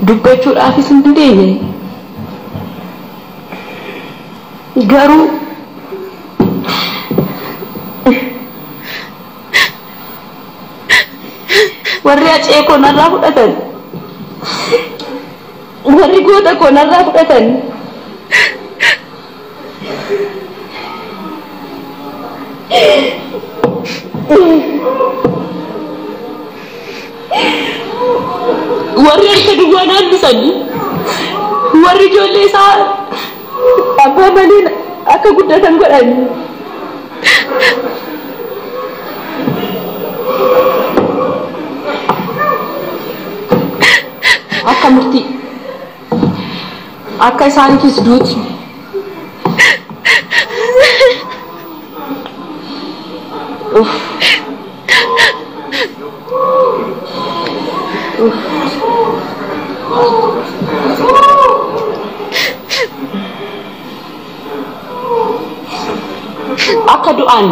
Dubbachuudhaafis hin dandeenye. Garuu warri acee koo narraa fudhatan, warri goota koo narraa fudhatan, warri harka duwwaa naannisanii, warri ijoollee isaa abbaa malee akka guddatan godhan. Akka murtii akka isaaniifis duuti. Uff. Uff. Akka du'an